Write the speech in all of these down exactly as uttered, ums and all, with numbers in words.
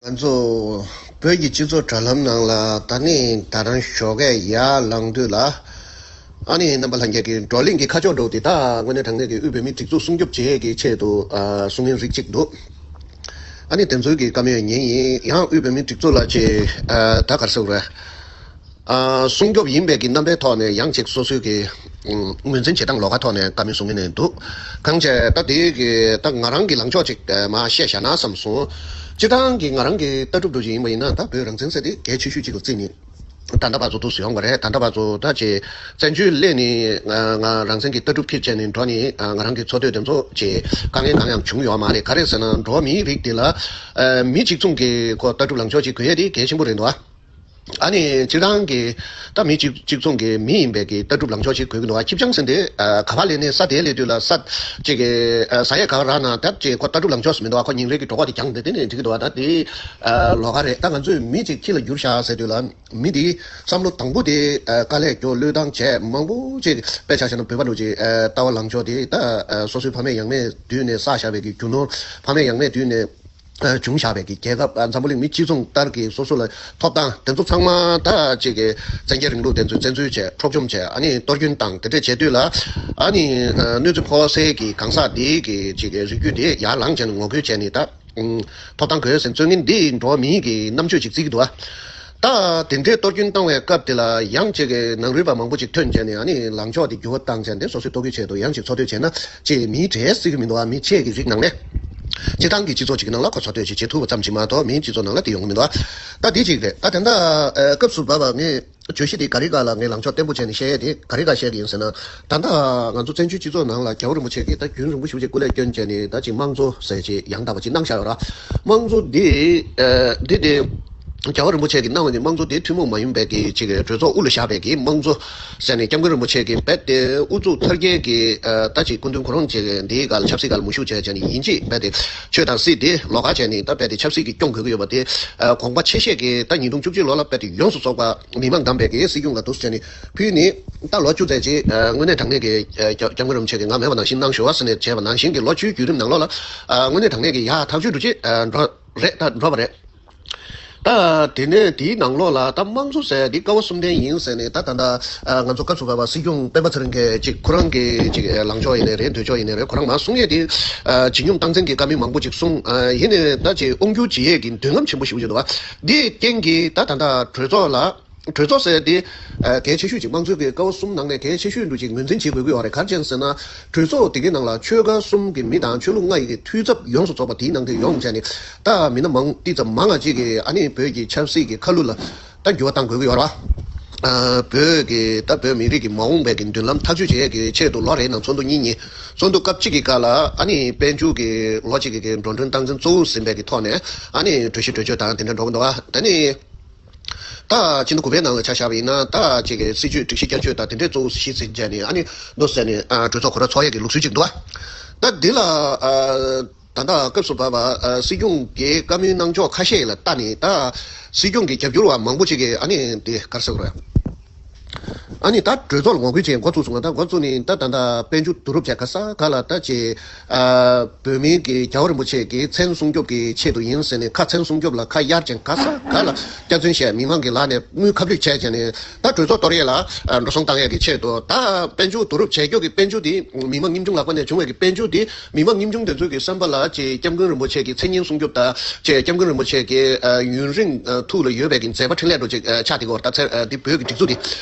ང་ཚོ་བོད་ཀྱི་སྤྱི་ཚོགས་དྲ་ལམ་ནང་ལ་ད་ནི་ད་རང་ཞོགས་ཀས་ཡར་ལངས་དུས་ལ། ཨ་ནི་རྣམ་པ་ལྷན་རྒྱས་ཀྱི་བགྲོ་གླེང་གི་ཁ་ཕྱོགས་འགྲོ་དེ་ད་དངོས་གནས་དྲང་གནས་ཀྱི་དབུས་བོད་མིའི་སྒྲིག་འཛུགས་སྲུང་སྐྱོབ་བྱེད་ཡས་ཀྱི་ཆེད་དུ་ཨ་གསུང་མཁན་རིགས་གཅིག་འདུག་ཨ་ནི་དེ་ཚོའི་གི་བཀའ་མོལ་ཉན་ཡིན། ཡང་དབུས་བོད་མིའི་སྒྲིག་འཛུགས་ལ་ཅེ་ཨ་ད་ག་རེ་ཟེར་དགོས་རེད། ཨ་སྲུང་སྐྱོབ་ཡིན་པའི་གི་རྣམ་པའི་ཐོག་ནས་ཡང་ཅིག་སོ་སོའི་གི་ཨུམ་ངོས་འཛིན་བྱེད་སྟངས་ལོགས་ཀ་ཐོག་ནས་བཀའ་མོལ་གསུང་མཁན་ནས་འདུག་གང་བྱས་ད་དེའི་གི་ད་ང་རང་གི་ལངས་ཕྱོགས་ཅིག་ཨ་མར་བཤད་བཞག་ན་བསམ་སོང་། སྤྱིར་བཏང་གི་ང་རང་གི་ལྟ་གྲུབ་འདྲ་ཅིག་ཡིན་པ་ཡིན་ན་ད་བོད་རང་བཙན་ཟེར་དེ་གལ་ཆེ་ཤོས་ཅིག་ལ་བརྩིས་ནས། ད་ལྟ་བར་དུ་འདུག་སེ་ཡོང་བ་རེད། ད་ལྟ་བར་དུ་ད་ཅེ་བཙན་བྱོལ་སླེབས་ནས་ང་ང་རང་བཙན་གྱི་ལྟ་གྲུབ་ཁྱེར་བྱས་ནས་འགྲོ་ནས་ང་རང་གི་འཚོ་སྡོད་དེ་ཚོ་ཅེ་དཀའ་ངལ་གང་ཡང་བྱུང་ཡོད་མ་རེད། ག་རེ་ཟེར་ན་འགྲོ་བ་མིའི་རིགས་དེ་ལ་ཨ་མི་གཅིག་མཚུངས་ཀྱི་ཁོ་ལྟ་གྲུབ་ལངས་ཕྱོགས་ཅིག་དགོས་ཡས་དེ་གལ་ཆེན་པོ་རེད་འདུག་ཨ། ཨ་ནི་སྤྱིར་བཏང་གི་ད་མི་གཅིག་གཅིག་མཚུངས་ཀྱི་མི་ཡིན་པའི་གི་ལྟ་གྲུབ་ལངས་ཕྱོགས་ཅིག་དགོས་ཀྱི་འདུག་ཨ། ཁྱི་སྤྱང་ཟེར་དེ་ཨ་ག་པར་སླེབས་ནས་ས་དེར་སླེབས་དུས་ལ་ས་ཅིག་གི་ཨ་ཟ་ཡས་ག་རག་ན་ད་ཅིག་ཁོ་ལྟ་གྲུབ་ལངས་ཕྱོགས་ཟེར་མི་འདུག་ཨ། ཁོ་ཉིན་རེ་གི་གྲོད་ཁོག་དེ་གྱང་དེ་དེ་ནས་འགྲིག་གི་འདུག་ཨ། ད་དེ་ཨ་ལོགས་ཀ་རེད། ད་ང་ཚོས་མི་གཅིག་ཁྱི་ལ་བསྒྱུར་བཞག་ཟེར་དུས་ལ། མི་དེའི་བསམ་བློ་དང་པོ་དེ་ཨ་དཀའ་ལས་སྐྱོ་བློས་བཏང་བྱས་མང་པོ་ཅིག་དཔེ་ཆ་བཞག་ན་བོད་པ་འདྲ་ཅིག་ཨ་ལྟ་བ་ལངས་ཕྱོགས་དེ་ད་ཨ་སོ་སོའི་ཕ་མེས་ཡང་མེས་དུས་ནས་བསགས་བཞག་པའི་གི་རྒྱུ་ནོར། ཕ་མེས་ཡང་མེས་དུས་ནས་ཨ་བྱུང་བཞག་པའི་གི་རྒྱལ་ཁབ་ཨ་འཛམ་བུ་གླིང་མི་སྤྱི་མཚུངས་ལྟར་གྱི་སོ་སོ་ལ་ཐོབ་ཐང་དེ་ཚོ་ཚང་མ་ད་ཅིག་གི་བཙན་རྒྱལ་རིང་ལུགས་དེ་ཚོས་བཙན་འཛུལ་བྱས་འཕྲོག་བཅོམ་བྱས་ཨ་ནི་གཏོར་སྐྱོན་བཏང་དེ་འདྲས་བྱས་དུས་ལ་ཨ་ནི་ཨ་གནོད་འཚེ་ཕོག་སའི་གི་གང་ཟག་དེའི་གི་ཅིག་གི་རིགས་རྒྱུད་དེ་ཡར་ལངས་བྱས་ནས་ངོ་རྒོལ་བྱས་ནས་ད། ཐོབ་ཐང་དགོས་ཟེར་རྩོད་མཁན་འདི་འགྲོ་བ་མིའི་གི་རྣམ་དཔྱོད་ཅིག་བརྩི་གི་འདུག་ཨ། ད་དེ་འདྲའི་གཏོར་སྐྱོན་བཏང་བའི་སྐབས་དེ་ལ་ཡང་ཅིག་གི་ནང་རུལ་པ་མང་པོ་ཅིག་ཐོན་བྱས་ནས་ཨ་ནི་ལངས་ཕྱོགས་དེ་འགྱུར་བ་བཏང་བྱས་ཏེ་སོ་སོའི་ལྟོ་གོས་ཆེད་དུ་ཡང་ཅིག་འཚོ་སྡོད་བྱས་ན་ཅིག་མིའི་གྲས་བརྩི་གི་མི་འདུག་ཨ། མི་ཆེ་གི་རིགས་ནང་ནས་སྤྱིར་བཏང་གི་སྤྱི་ཚོགས་ཅིག་གི་ནང་ལ་ཁོ་འཚོ་སྡོད་ཅིག་བྱེད་ཐུབ་པ་ཙམ་ཅིག་མ་གཏོགས་མིའི་སྤྱི་ཚོགས་ནང་ལ་དེ་ཡོང་གི་མི་འདུག་ཨ། ད་དེ་ཅིག་རེད། ད་དེ་འདྲ་སྐབས་སུ་བབས་པ་ངས། བརྗོད་གཞི་འདི་ག་རེ་ག་ལ་ངས་ལངས་ཕྱོགས་བརྟན་པོ་བྱས་ནས་བཤད་ཡས་དེ་ག་རེ་ག་བཤད་ཀྱི་ཡིན་ཟེར་ན། ད་ལྟ་ང་ཚོ་བཙན་བྱོལ་སྤྱི་ཚོགས་ནང་ལ་རྒྱལ་བ་རིན་པོ་ཆེ་གིས་ད་རྒྱུན་རིང་པོ་ཞེ་པོ་ཅིག་སྐུ་ལས་བསྐྱོན་བྱས་ནས་ད་ཅིག་དམངས་གཙོ་ཟེར་ཅིག་ཡང་དག་པ་ཅིག་གནང་བཞག་ཡོད་ར། དམངས་གཙོ་འདི་ཨ་འདི་དེ་རྒྱལ་བ་རིན་པོ་ཆེ་གིས་གནང་བའི་དམངས་གཙོ་དེ་ཐུན་མོང་མ་ཡིན་པའི་གི་ཅིག་གྲོས་ཚོགས་དབུ་ལ་བཞག་པའི་གི་དམངས་གཙོ་ཟེར་ནས་སྐྱབས་མགོན་རིན་པོ་ཆེ་གིས་རྦད་དེ་ཨུ་ཚུགས་མཐར་སྐྱེལ་གྱི་ཨ་ད་ཅིག་སྐུ་མདུན་ཁོ་རང་ཅིག་འདིའི་སྒང་ལ་ཆབ་སྲིད་སྒང་ལ་མུ་བཞུགས་བྱས་བྱས་ནས་ཡིན་གཅིག་རྦད་དེ་ཆོས་དང་སྲིད་དེ་ལོགས་ཀ་བྱས་ནས་ད་རྦད་དེ་ཆབ་སྲིད་ཀྱིས་སྐྱོང་དགོས་ཀྱི་ཡོད་པ་དེ་ཨ་དགོངས་པ་ཆེ་བཞེས་ཀྱིས་ད་ཉིས་སྟོང་བཅུ་གཅིག་ལོ་ལ་རྦད་དེ་ཡོངས་སུ་རྫོགས་པ། མི་མང་བདམས་པའི་གི་སྲིད་སྐྱོང་ལ་འདུག་ཟེར་ནས་ཕུལ་ནས་ད་ལོ་བཅུ་ཙམ་ཅིག་ཨ་དངོས་གནས་དྲང་གནས་ཀྱི་ཨ་སྐྱབས་སྐྱབས་མགོན་རིན་པོ་ཆེ་གིས་ང་མེད་པ་ནང་བཞིན་གནང་ཞུ་བ་ཟེར་ནས་བྱས་པ་ནང་བཞིན་གྱི་ལོ་བཅུའི་བརྒྱུད་རིམ་ནང་ལོགས་ལ་ཨ་དངོས་གནས་དྲང་གནས་ཀྱི་ཡར་ཐག་ཆོད་འགྲོ་ཅིག་ཨ་འགྲོ་རེད། ད་འགྲོ་བ་རེད། ད་དེ་ནས་དེའི་ནང་ལོགས་ལ་ད་དམངས་གཙོ་ཟེར་འདི་ཀ་བ་གསུམ་ལྡན་ཡིན་ཟེར་ནས་ད་ད་ད་ཨ་ང་ཚོ་སྐབས་སུ་བབས་པ་སྲིད་སྐྱོང་སྤེན་པ་ཚེ་རིང་གིས་ཅིག་ཁོ་རང་གི་ཅིག་ལངས་ཕྱོགས་ཡིན་ནའི་རེད། འདོད་ཕྱོགས་ཡིན་ནའི་རེད། ཁོ་རང་མར་གསུང་ཡས་དེ་ཨ་ཇི་སྙོམས་སྟངས་འཛིན་གྱི་བཀའ་མོལ་མང་པོ་ཅིག་གསུངས། ཨ་ཡིན་ནའི་ད་ཅིག་དབང་སྒྱུར་བྱེད་ཡས་ཀྱི་འདུན་ལམ་ཆེན་པོ་ཞེ་པོ་ཅིག་འདུག་བ། འདི་རྐྱེན་གྱིས་ད་ད་ལྟ་གྲོས་ཚོགས་ལ་གྲོས་ཚོགས་ཟེར་དེ་ཨ་གལ་ཆེ་ཤོས་ཅིག་དམངས་གཙོའི་གི་ཀ་བ་གསུམ་ནང་ནས་གལ་ཆེ་ཤོས་འདྲ་ཅིག་ངོས་འཛིན་བྱེད་དགོས་ཀྱི་ཡོད་རེད། ག་རེ་བྱས་ཟེར་ན་གྲོས་ཚོགས་དེ་གའི་ནང་ལ་ཆོལ་ཁ་གསུམ་གྱི་མི་དང་ཆོས་ལུགས་ལྔ་ཡི་གི་འཐུས་ཚབ་ཡོངས་སུ་རྫོགས་པ་དེའི་ནང་དུ་ཡོང་བྱས་ནས་ད་མི་སྣ་མང་ཏིག་ཙམ་མང་ང་ཅིག་གིས་ཨ་ནི་བོད་ཀྱི་ཆབ་སྲིད་ཀྱི་ཁ་ལོ་ལ་ད་འགྱུར་བ་གཏང་དགོས་ཀྱི་ཡོད་རེད་བ། ཨ་བོད་ཀྱི་ད་བོད་མི་རིགས་ཀྱི་མ་འོངས་པའི་གི་མདུན་ལམ་ཐག་གཅོད་བྱེད་ཡས་ཀྱི་ཆེད་དུ་ལོ་རེའི་ནང་ཚོགས་འདུ་གཉིས་གཉིས་ཚོགས་འདུ་སྐབས་གཅིག་གི་སྐབས་ལ་ཨ་ནི་དཔལ་འབྱོར་གྱི་ལོ་གཅིག་གི་གི་འགྲོ་གྲོན་སྟངས་འཛིན་གཙོ་བོ་ཟིན་པའི་གི་ཐོག་ནས་ཨ་ནི་གྲོས་གཞི་གྲོས་ཆོད་དང་དེ་འདྲ་འགྲོ་གི་འདུག་བ། ད་ནི། ད་ཕྱི་ཟླ་དགུ་པའི་ནང་ལ་ཆ་བཞག་པ་ཡིན་ན་ད་ཅིག་གི་སྲིད་ཇུས་སྒྲིག་གཞི་བསྐྱར་བཅོས་དང་དེ་འདྲའི་གཙོ་བོ་གཞི་འཛིན་བྱས་ནས་ཨ་ནི་མདོ་ཟེར་ནས་ཨ་གྲོས་ཚོགས་ཁོ་རང་ཚོགས་ཡས་ཀྱི་ལུགས་སྲོལ་ཅིག་འདུག་ཨ། ད་འདི་ལ་ཨ་ད་ལྟ་སྐབས་སུ་བབས་པ་ཨ་སྲིད་སྐྱོང་གིས་བཀའ་མོལ་གནང་ཕྱོགས་ཁ་ཤས་ལ་ལྟ་ནས་ད་སྲིད་སྐྱོང་གི་རྒྱབ་སྐྱོར་བ་མང་པོ་ཅིག་གིས་ཨ་ནི་འདི་ག་རེ་ཟེར་དགོས་རེད། ཨ་ནི་ད་གྲོས་ཚོགས་ལ་ངོ་རྒོལ་བྱས་འགོ་བཙུགས་སོང་ང་། ད་འགོ་བཙུགས་ནས་ད་ད་ད་དཔལ་འབྱོར་བསྡུ་རུབ་བྱས་ག་ས་ག་ལ་ད་ཅིག་ཨ་བོད་མིའི་གི་རྒྱལ་བ་རིན་པོ་ཆེ་གི་མཚན་སྲུང་སྐྱོབ་ཀྱི་ཆེད་དུ་ཡིན་ཟེར་ནས་ཁ་མཚན་སྲུང་སྐྱོབ་ལ་ཁ་གཡར་ཅིང་ག་ས་ག་ལ་སྐྱག་རྫུན་བཤད། མི་མང་གི་ལག་ནས་དངུལ་ཁ་བསླུས་བྱས་བྱས་ནས་ད་གྲོས་ཚོགས་གཏོར་ཡས་ལ་ཨ་འགྲོ་སོང་བཏང་ཡས་ཀྱི་ཆེད་དུ་ད་དཔལ་འབྱོར་བསྡུ་རུབ་བྱས་ཀྱོག་གི་དཔལ་འབྱོར་དེ་མི་མང་ཉམ་ཆུང་ལག་པ་ནས་བྱུང་བའི་གི་དཔལ་འབྱོར་དེ་མི་མང་ཉམ་ཆུང་དེ་ཚོའི་གི་བསམ་པ་ལ་ཅེ་སྐྱབས་མགོན་རིན་པོ་ཆེ་གི་མཚན་སྙན་སྲུང་སྐྱོབ་དང་ཅེ་སྐྱབས་མགོན་རིན་པོ་ཆེ་གི་ཨ་ཡུན་རིང་ཨ་ཐུགས་ལ་ཡོད་པའི་གི་མཛད་པ་འཕྲིན་ལས་འགྲོ་ཅིག་ཨ་ཆགས་དེ་གོ་ད་ཚེ་ཨ་དེ་བོད་ཀྱི་སྒྲིག་འཛུགས་དེ་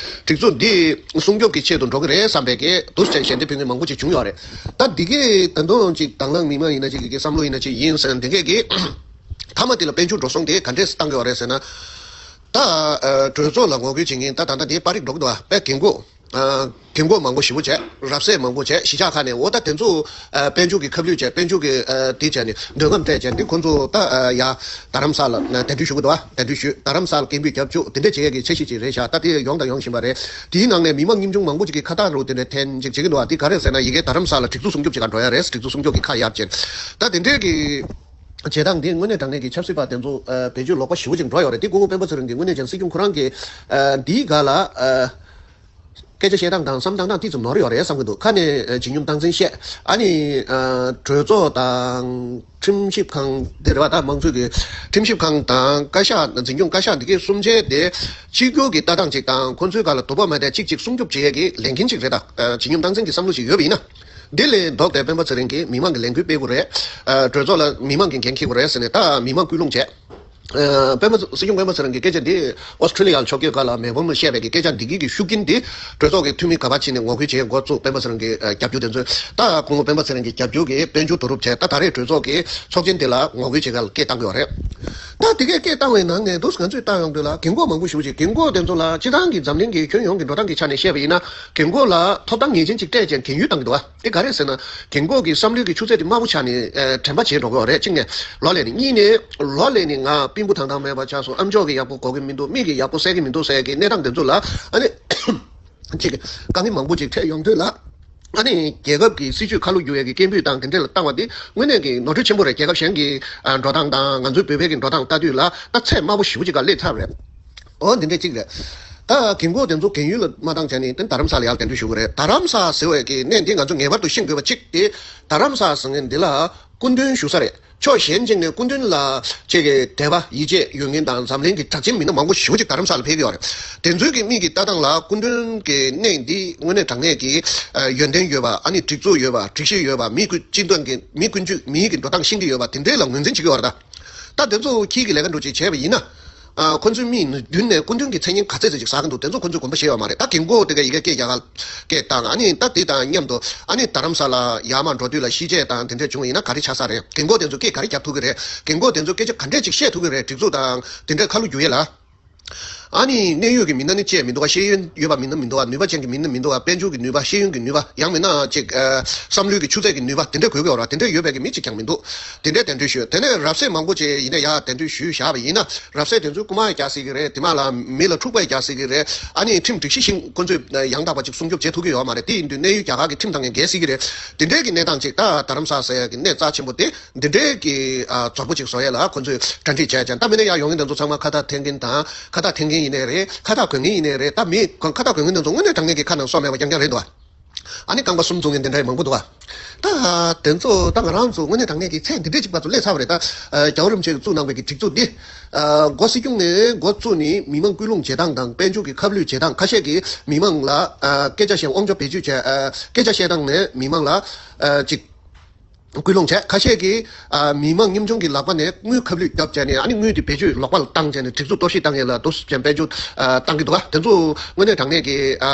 སྒྲིག་འཛུགས་འདི་སྲུང་སྐྱོབ་ཀྱི་ཆེད་དུ་འགྲོ་གི་རེད་བསམ་པའི་གི་དུས་ཆེན་ཞལ་འདེབས་ཕུལ་མཁན་མང་པོ་ཅིག་བྱུང་ཡོད་རེད། ད་འདི་གི་ད་དུང་ཅིག་དང་བླངས་མི་མང་ཡིན་ན་ཅིག་གི་བསམ་བློ་ཡིན་ན་ཅིག་ཡིན་ཟེར་ན་འདི་གས་གི་མཐའ་མ་དེ་ལ་དཔལ་འབྱོར་འགྲོ་སོང་དེ་ག་འདྲས་བཏང་གི་ཡོད་རེད་ཟེར་ན། ད་ཨ་གྲོས་ཚོགས་ལ་ངོ་རྒོལ་བྱེད་མཁན་ད་ད་ལྟ་དེ་པར་རིས་འགྲོ་གི་འདུག་བ། དཔེ་རྒན་གོག་ཨ་རྒན་གོག་མང་པོ་ཞེ་པོ་བྱས། རབ་གསལ་མང་པོ་བྱས། གཞིས་ཆགས་ཁག་ནས་འོ་ད་དེ་ཚོ་ཨ་དཔལ་འབྱོར་གྱི་ཁ་བསླུས་བྱས། དཔལ་འབྱོར་གྱི་ཨ་དེ་བྱས་ནས་འདོད་རྔམ་སྤྲད་བྱས། འདི་ཁོང་ཚོ་ད་ཨ་ཡ་རྡ་རམ་ས་ལ་ཨ་གདན་འདྲེན་ཞུ་གི་འདུག་བ། གདན་འདྲེན་ཞུས། རྡ་རམ་ས་ལ་སྐད་འབོད་རྒྱབ་བཅུག་དེ་འདྲ་བྱེད་ཡས་ཀྱི་འཆར་གཞི་ཅིག་རེད་ཤག་ད་དེ་ཡོང་དང་ཡོང་བཞིན་པ་རེད། དེའི་ནང་ནས་མི་མང་ཉམ་ཆུང་མང་པོ་ཅིག་གིས་ཁ་བཏགས་རུ་དེ་འདྲ་འཐེན་ཅིག་བྱེད་ཀྱི་འདུག་བ། དེ་ག་རེ་ཟེར་ན་ཡ་གིའི་རྡ་རམ་ས་ལ་སྒྲིག་འཛུགས་སྲུང་སྐྱོབ་ཅིག་ག་འགྲོ་ཡ་རེད། སྒྲིག་འཛུགས་སྲུང་སྐྱོབ་ཀྱི་ཁ་གཡར་བྱས། ད་དེ་འདྲའི་གི་བྱེད་སྟངས་འདི་དངོས་གནས་དྲང་གནས་ཀྱི་ཆབ་སྲིད་པ་དེ་ཚོ་ཨ་བེད་སྤྱོད་ལོག་པ་ཞེ་པོ་ཅིག་འགྲོ་ཡོད་རེད། དེ་སྐུ་ངོ་སྤེན་པ་ཚེ་རིང་གིས་དངོས་གནས་ཀྱང་སྲིད་སྐྱོང་ཁོ་རང་གི་ཨ་འདིའི་སྒང་ལ་ཨ་ སྐད་ཆ་བཤད་སྟངས་དང་བསམ་སྟངས་དང་ཏིག་ཙམ་ནོར་ཡོད་རེད་བསམ་གྱི་འདུག་ཁ་ནས་ཨ་ཇི་སྙོམས་སྟངས་འཛིན་བཤད། ཨ་ནི་ཨ་གྲོས་ཚོགས་དང་ཁྲིམས་ཞིབ་ཁང་དེ་རེད་བ། ད་དམངས་གཙོའི་གི་ཁྲིམས་ཞིབ་ཁང་དང་བཀའ་ཤག་འཛིན་སྐྱོང་བཀའ་ཤག་འདི་གའི་གསུམ་ཆའི་དེ་གཅིག་གྱུར་གྱི་ལྟ་སྟངས་གཅིག་དང་ཁོ་ཚོའི་སྒང་ལ་དོགས་པ་མེད་དེ་གཅིག་གཅིག་སྲུང་སྐྱོབ་བྱེད་ཡས་ཀྱི་ལས་འགན་གཅིག་རེད། ད་ཨ་ཇི་སྙོམས་སྟངས་འཛིན་གྱི་བསམ་བློ་ཞིག་ཡོད་པ་ཡིན་ན། འདི་ལས་ལྡོག་སྟེ་སྤེན་པ་ཚེ་རིང་གིས་མི་མང་གི་ལས་འགུལ་སྤེལ་དགོས་རེད། ཨ་གྲོས་ཚོགས་ལ་མི་མང་གིས་འགན་འཁྱེར་དགོས་རེད་ཟེར་ནས་ད་མི་མང་སྐུལ་སློང་བྱས། ཨ་སྤེན་པ་སྲིད་སྐྱོང་སྤེན་པ་ཚེ་རིང་གིས་སྐད་ཆ་འདི་ཨོ་སི་ཁྲི་ལི་ཡ་ལ་ཕྱོགས་བསྐྱོད་སྐབས་ལ་མེལ་བོན་ལ་བཤད་པའི་གི་སྐད་ཆ་འདི་གི་གི་ཤུགས་རྐྱེན་འདི་གྲོས་ཚོགས་ཀྱི་འཐུས་མི་ག་པར་ཕྱིན་ནས་ངོ་རྒོལ་བྱེད་འགོ་བཙུགས། སྤེན་པ་ཚེ་རིང་གི་ཨ་རྒྱབ་སྐྱོར་དེ་ཚོས་ད་ཁོང་སྤེན་པ་ཚེ་རིང་གི་རྒྱབ་སྐྱོར་གྱི་དཔལ་འབྱོར་བསྡུ་རུབ་བྱས། ད་ད་རེས་གྲོས་ཚོགས་ཀྱི་ཚོགས་ཆེན་དེ་ལ་ངོ་རྒོལ་བྱེད་ག་ལ་སྐད་བཏང་གི་ཡོད་རེད། ད་དེ་གས་སྐད་བཏང་བའི་ནང་ནས་འདུག་ང་ཚོས་བལྟ་ཡོང་དུས་ལ་རྒན་གོག་མང་པོ་ཞེ་པོ་ཅིག་རྒན་གོག་དེ་ཚོ་ལ་སྤྱིར་བཏང་གི་འཛམ་གླིང་གི་ཁྱོན་ཡོངས་ཀྱི་འགྲོ་སྟངས་ཀྱི་ཆ་ནས་བཤད་པ་ཡིན་ན་རྒན་གོག་ལ་ཐོབ་ཐང་ངེས་ཅན་ཅིག་སྤྲད་བྱས་རྒན་ཡོལ་བཏང་གི་འདུག་བ། དེ་ག་རེ་ཟེར་ན། རྒན་གོག་གི་བསམ་བློའི་གི་ཆུ་ཚད་དེ་དམའ་པོ་ཆགས་ནས་ཨ་དྲན་པ་བརྗེད་འགྲོ་གི་ཡོད་རེད། གཅིག་ནས་ལོ་ལས་ནས། གཉིས་ནས་ལོ་ལས་ནས་ང་སྤུན་པོ་དང་དང་མེད་པ་ཆགས་སོང་། ཨ་མཆོག་གིས་ཡག་པོ་གོ་གི་མི་འདུག་མིག་གིས་ཡག་པོ་གསལ་གི་མི་འདུག་ཟེར་གི་གནས་སྟངས་དེ་ཚོ་ལ་ཨ་ནི་ཅིག་དཀའ་ངལ་མང་པོ་ཅིག་འཕྲད་ཡོང་དུས་ལ། ཨ་ནི་རྒྱལ་ཁབ་ཀྱི་སྲིད་ཇུས་ཁ་ལོ་བསྒྱུར་ཡས་ཀྱི་སྐད་འབོད་དང་དེ་འདྲ་ལ་བཏང་བ་དེ་དངོས་གནས་ཀྱི་ནོར་འཁྲུལ་ཆེན་པོ་རེད། རྒྱལ་ཁབ་གཞན་གྱི་ཨ་འགྲོ་སྟངས་དང་ང་ཚོའི་བོད་པའི་གི་འགྲོ་སྟངས་ལྟ་དུས་ལ་ད་ཚད་དམའ་པོ་ཞེ་པོ་ཅིག་ག་སླེབས་ཚར་རེད། འོ་འདི་འདྲ་གཅིག་རེད། ད་རྒན་གོག་དེ་ཚོ་རྒན་ཡོལ་ལ་མ་བཏང་བྱས་ནས་དེ་རྡ་རམ་ས་ལ་ཡར་གདན་འདྲེན་ཞུ་གི་རེད། རྡ་རམ་ས་ཟེར་བའི་གི་གནས་འདི་ང་ཚོ་ངེས་པར་དུ་ཤེས་དགོས་པ་གཅིག་དེ། རྡ་རམ་ས་ཟེར་མཁན་འདི་ལ་སྐུ་མདུན་བཞུགས་ས་རེད། ཕྱོགས་གཞན་གཅིག་ནས་སྐུ་མདུན་ལ་ཅིག་གི་དད་པ་ཡིད་ཆེས་ཡོད་མཁན་དང་འཛམ་གླིང་གི་གྲགས་ཅན་མི་སྣ་མང་པོ་ཞེ་པོ་ཅིག་རྡ་རམ་ས་ལ་ཕེབས་ཀྱི་ཡོད་རེད། དེ་ཚོའི་གི་མིག་གི་ལྟ་སྟངས་ལ་སྐུ་མདུན་གྱི་གནས་འདི་དངོས་གནས་དྲང་གནས་ཀྱི་ཨ་ཡོན་ཏན་ཡོད་པ། ཨ་ནི་སྒྲིག་འཛུགས་ཡོད་པ། སྒྲིག་གཞི་ཡོད་པ། མི་ཀུན་སྤྱི་འདོམས་ཀྱི་མི་ཀུན་སྤྱོད་མིའི་གི་འགྲོ་སྟངས་ཤེས་ཀྱི་ཡོད་པ་དེ་འདྲའི་ལ་ངོས་འཛིན་བྱེད་ཀྱི་ཡོད་རེད་ད། ད་དེ་ཚོ་ཁྱེད་ཀྱི་ལས་ཀ་འགྲོ་ཅིག་བྱས་པ་ཡིན་ན། ཨ་ཁོ་ཚོའི་མིག་མདུན་ནས་སྐུ་མདུན་གྱི་མཚན་སྙན་ག་ཚད་ཙམ་ཅིག་ཟ་གི་འདུག་དེ་ཚོ་ཁོ་ཚོས་དགོངས་པ་བཞེས་ཡོད་མ་རེད། ད་རྒན་གོག་དེ་ག་ཡི་གེ་སྐད་རྒྱག་ག་སྐད་བཏང་། ཨ་ནི་ད་དེ་དང་མཉམ་དུ་ཨ་ནི་རྡ་རམ་ས་ལ་ཡར་མར་འགྲོ་དུས་ལ་ཤི་ཆད་དང་དེ་འདྲ་བྱུང་བ་ཡིན་ན་ག་རེ་ཆགས་ས་རེད། རྒན་གོག་དེ་ཚོ་སྐད་ག་རེ་རྒྱག་ཐུབ་ཀྱི་རེད། རྒན་གོག་དེ་ཚོ་སྐད་ཆ་ག་འདྲས་ཅིག་བཤད་ཐུབ་ཀྱི་རེད། སྒྲིག་འཛུགས་དང་དེ་འདྲས་ཁ་ལོ་བསྒྱུར་ཡས་ལ། ཨ་ནི་གནད་ཡོད་ཀྱི་མི་སྣ་ནི་བཅས་མི་འདུག་བ། ཤེས་ཡོན་ཡོད་པ་མི་སྣ་མི་འདུག་བ། ནུས་པ་ཅན་གྱི་མི་སྣ་མི་འདུག་བ། དཔལ་འབྱོར་གྱི་ནུས་པ། ཤེས་ཡོན་གྱི་ནུས་པ། ཡང་མིན་ན་ཅིག་ཨ་བསམ་བློའི་གི་ཆུ་ཚད་ཀྱི་ནུས་པ་དེ་འདྲ་དགོས་ཀྱི་ཡོད་རེད་བ། དེ་འདྲ་ཡོད་པའི་གི་མི་གཅིག་ཀྱང་མི་འདུག་དེ་འདྲའི་གདན་འདྲེན་ཞུས། དེ་ནས་རབ་གསལ་མང་པོ་ཅིག་ཡིན་ན་ཡང་གདན་འདྲེན་ཞུས་བཞག་པ་ཡིན་ན། རབ་གསལ་དེ་ཚོས་རྐུ་མ་རྒྱག་སྲིད་ཀྱི་རེད། དེ་མ་ལ་མི་ལ་འཁྲུག་པ་རྒྱག་སྲིད་ཀྱི་རེད། ཨ་ནི་ཁྲིམས་སྒྲིག་གཞི་བཞིན་ཁོ་ཚོས་ཡང་དག་པ་ཅིག་སྲུང་སྐྱོབ་བྱེད་ཐུབ་ཀྱི་ཡོད་མ་རེད། དེ་ཡིན་དུས་གནད་ཡོད་རྒྱ་གར་གྱི་ཁྲིམས་དང་ཡང་འགལ་སྲིད་ཀྱི་རེད། དེ་འདྲའི་གི་གནས་སྟངས་ཅིག་ད་རྡ་རམ་ས་ཟེར་ཡ་གི་གནས་རྩ་ཆེན་པོ་དེ། འདི་འདྲའི་གི་ཨ་རྫོགས་པོ་ཅིག་བཟོ་ཡས་ལ་ཁོ་ཚོས་གྲ་སྒྲིག་བྱས་ཀྱང་། ད་མི་སྣ་ཡར་ཡོང་མཁན་དེ་ཚོ་ཚང་མ་ཁ་བཏགས་འཐེན་མཁན་དང་། ཁ་བཏགས་འཐེན་མཁན་ཡིན་ནའི་རེད། ཁ་བཏགས་གོན་མཁན་ཡིན་ནའི་རེད། ད་མི་ཁ་བཏགས་གོན་མཁན་དེ་ཚོ་དངོས་གནས་དྲང་གནས་ཀྱི་ཁ་ནང་སོ་མེད་པ་རྐྱང་རྐྱང་རེད་འདུག་བ། ཨ་ནི་རྐང་པ་གསུམ་བཙུགས་མཁན་དེ་འདྲ་མང་པོ་འདུག་བ། ད་དེ་ཚོ་ད་ང་རང་ཚོ་དངོས་གནས་དྲང་གནས་ཀྱི་ཚད་འདི་འདྲའི་ཅིག་བར་དུ་སླེབས་ཚར་བ་རེད། ད་ཨ་རྒྱལ་བ་རིན་པོ་ཆེ་གིས་བཙུགས་གནང་བའི་གི་སྒྲིག་འཛུགས་འདི་ཨ་འགོ་སྲིད་སྐྱོང་ནས་འགོ་བཙུགས་ནས་མི་མང་སྐུལ་སློང་བྱེད་སྟངས་དང་། དཔལ་འབྱོར་གྱི་ཁ་བསླུས་བྱེད་སྟངས། ཁ་ཤས་ཀྱིས་མི་མང་ལ་ཨ་སྐད་ཆ་བཤད། དབང་ཆ་བེད་སྤྱོད་བྱས། ཨ་སྐད་ཆ་བཤད་སྟངས་ནས་མི་མང་ལ་ཨ་ཅིག་སྐུལ་སློང་བྱས། ཁ་ཤས་ཀྱིས་ཨ་མི་མང་ཉམ་ཆུང་གི་ལག་པ་ནས་དངུལ་ཁ་བསླུས་བརྒྱབ་བྱས་ནས། ཨ་ནི་དངུལ་དེ་བེད་སྤྱོད་ལོག་པ་ལ་བཏང་བྱས་ནས་སྒྲིག་འཛུགས་གཏོར་བཤིག་བཏང་ཡས་ལ་འདུག་སེ་བྱས་དཔལ་འབྱོར་ཨ་བཏང་གི་འདུག་བ། དེ་ཚོ་དངོས་གནས་དྲང་གནས་ཀྱི་ཨ་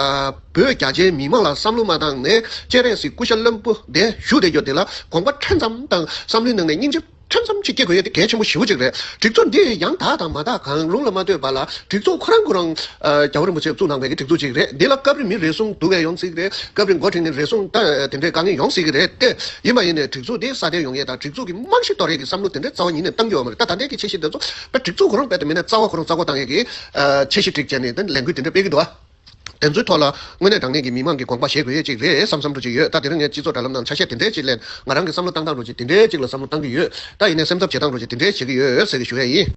བོད་རྒྱ་ཆེའི་མི་མང་ལ་བསམ་བློ་མ་བཏང་ནས་སྤྱན་རས་གཟིགས་སྐུ་ཤ་རློན་པོ་དེ་བཞུགས་བསྡད་རྒྱུ་དེ་ལ་དགོངས་པ་ཕྲན་ཙམ་དང་བསམ་བློའི་ནང་ནས་སྙིང་རྗེ་ཕྲན་ཙམ་ཅིག་སྐྱེ་དགོས་ཡས་དེ་གལ་ཆེན་པོ་ཞེ་པོ་ཅིག་རེད། སྒྲིག་འཛུགས་འདི་ཡང་དག་དང་མ་དག་གང་རུང་ལ་མ་ལྟོས་པ་ལ། སྒྲིག་འཛུགས་ཁོ་རང་ཁོ་རང་ཨ་རྒྱལ་བ་རིན་པོ་ཆེས་བཙུགས་གནང་བའི་གི་སྒྲིག་འཛུགས་ཅིག་རེད། འདི་ལ་སྐབས་རེ་མི་རེ་ཟུང་སྡུག་བསྔལ་ཡོང་སྲིད་ཀྱི་རེད། སྐབས་རེ་འགོ་ཁྲིད་ནས་རེ་ཟུང་ད་དེ་འདྲའི་དཀའ་ངལ་ཡོང་སྲིད་ཀྱི་རེད་དེ། ཡིན་པ་ཡིན་ནའི་སྒྲིག་འཛུགས་དེ་སྲ་བརྟན་ཡོང་ཡས་དང་། སྒྲིག་འཛུགས་ཀྱི་རྨང་གཞི་གཏོར་ཡས་ཀྱི་བསམ་བློ་དེ་འདྲའི་རྩ་བ་ཉིད་ནས་བཏང་གི་ཡོད་མ་རེད། ད་ད་ལྟའི་གི་འཆར་གཞི་དེ་ཚོ་པ་སྒྲིག་འཛུགས་ཁོ་རང་རྦད་དེ་མིན་ན་རྩ་བ་ཁོ་རང་རྩ་བ་བཏང་ཡས་ཀྱི་ཨ་འཆར་གཞི་བསྒྲིགས་བྱས་ནས་དེ་ལས་འགུལ་དེ་འདྲ་སྤེལ་གྱི་འདུག་བ། དེ་ཚོའི་ཐོག་ལ་དངོས་གནས་དྲང་གནས་ཀྱི་མི་མང་གིས་དགོངས་པ་བཞེས་དགོས་ཡས་ཅིག་རེད་བསམ་བསམ་འདྲ་ཅིག་ཡོད། ད་དེ་རིང་ངས་སྤྱི་ཚོགས་དྲ་ལམ་ནང་ཆ་ཤས་དེ་འདྲའི་ཅིག་ལེན། ང་རང་གི་བསམ་བློ་བཏང་སྟངས་འདྲ་ཅིག་དེ་འདྲའི་ཅིག་ལ་བསམ་བློ་བཏང་གི་ཡོད། ད་ཡིན་ནའི་སེམས་འཚབ་བྱེད་སྟངས་འདྲ་ཅིག་དེ་འདྲའི་བྱེད་ཀྱི་ཡོད་ཟེར་གི་ཞུ་ཡས་ཡིན།